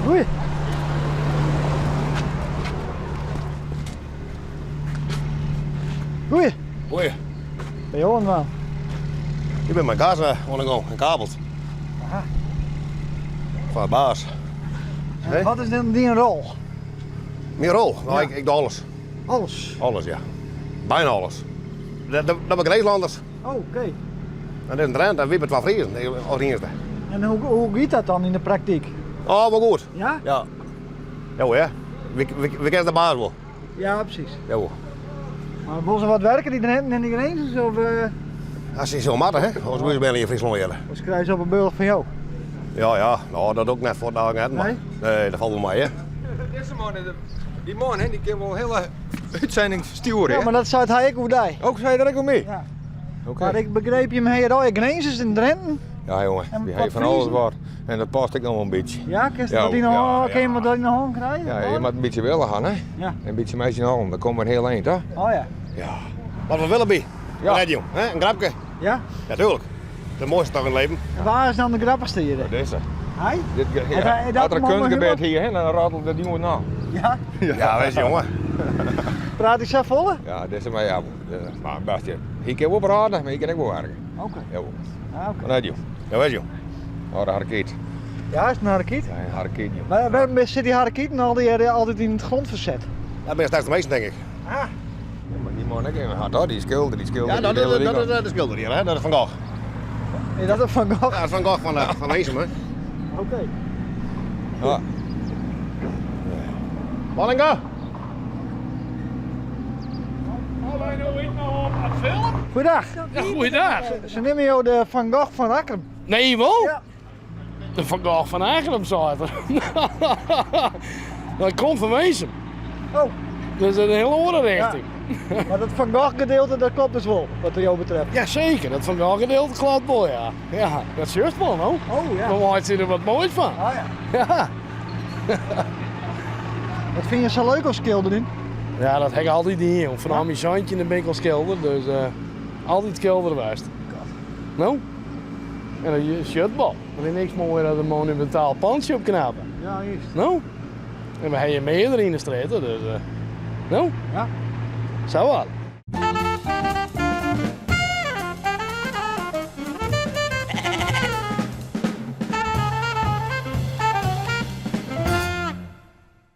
Goeie. Goeie. Goeie. Ben jo oan dwaan? Ik bin mei gas oan de gong en kabels. Aha. Foar de baas. En wat is dan dyn rol? Myn rol? No, ik, ik doe alles. Alles? Alles, ja. Bijna alles. Dat, dat, dat binne Grinslanders. Oh, oké. Dat is in Drinte en wy binne twa Friezen, as ienste. En hoe, hoe giet dat dan yn de praktyk? Oh, wol goed. Ja? Ja. Ja, ja. Wy, wy, wy kenne de baas wol. Ja, presys. Ja, wol. Mar wolle se wat werke, dy Drenten en dy Grinzers? Of, uh... Ja, se sil moatte, hè? As we binne yn Fryslân hjir. Of krije se op 'e bealch fan jo? Ja, ja. No, dat ook net foar dagen net, mar. Nee? Nee, dat falt wol mei, hè. Dizze man, dy man, hè, dy kin wol in hiele útsending ferstjoere. Ja, mar dat seit hy ek oer dy. Ook sei er ek oer my? Ja. Oké. Mar ik begreep jim hawwe allegear Grinzers en Drenten. Ja, jonge, En wy wat hawwe fan alles Friezen? wat. En dat past ek noch wol in bytsje. Ja, kinst Ja, wat yn de ja, hân, ja. kin je wat yn de hân krije? Ja, je moat in bytsje wille hawwe, hè? Ja. In bytsje mei syn allen, dan komme we in hiel ein, toch? Oh ja. Ja. Wat we willen by. Ja. Net, jong. Hè? In grapke. Ja? Ja, tuurlijk. Het mooiste toch in het leven. En wa is dan de grappichste hjir? Dizze. Hy? Dit, Het ja. hy- dat As der in man kunstgebed humor? hier, hè, dan rattelt dat jongen nou. Ja? Ja, wees jongen. Praat hy sa folle? Ja, dizze mar ja. Mar Bastje, hy kin wol prate, mar hy kin ek wol werke. Oké. Ja, wol. Ah, oké. Maar net, jong. Ja, wees jong. Oh, de harrekiet. Ja, is het een harrekiet? Ja, een harrekiet, jong. Maar waarom zit die harrekieten al die, altijd in het grondverzet? Dat ben straks de meeste, denk ik. Ah. Ja, maar die man ook even hard, hoor. Die schilder, die schilder. Ja, dat, die dat, hele dat, ding dat, dat is schilder hier, hè? Dat is Van Gogh. Is dat een Van Gogh? Ja, dat is Van Gogh van, van Heesum, hè? Oké. Ja. Wallinga! Goeiedag. Ja, goeiedag. Ze nemen jou de Van Gogh van Akkrum. Nee, wel? Ja. De Van Gogh van Akkrum, zei er. Dat komt van Weezen. Oh. Dat is een hele andere richting. Ja. Maar dat Van Gogh gedeelte, dat klopt dus wel, wat jou betreft. Ja, zeker. Dat Van Gogh gedeelte klopt wel, ja. Ja, dat is juist wel, no? Oh, ja. Dan maakt ze er wat moois van. Oh, ja. Ja. Wat vind je zo leuk als schilderen? Ja, dat heb ik altijd niet, jong. Vanaf mijn zoontje ben ik al schilder, dus eh, altijd schilder geweest. Nou? En een shirtbal. Er is niks mooier dan een monumentaal pandje opknappen. Ja, juist. Nou? En we hebben meerdere in de straat, dus... eh, nou? Ja. Zo wat.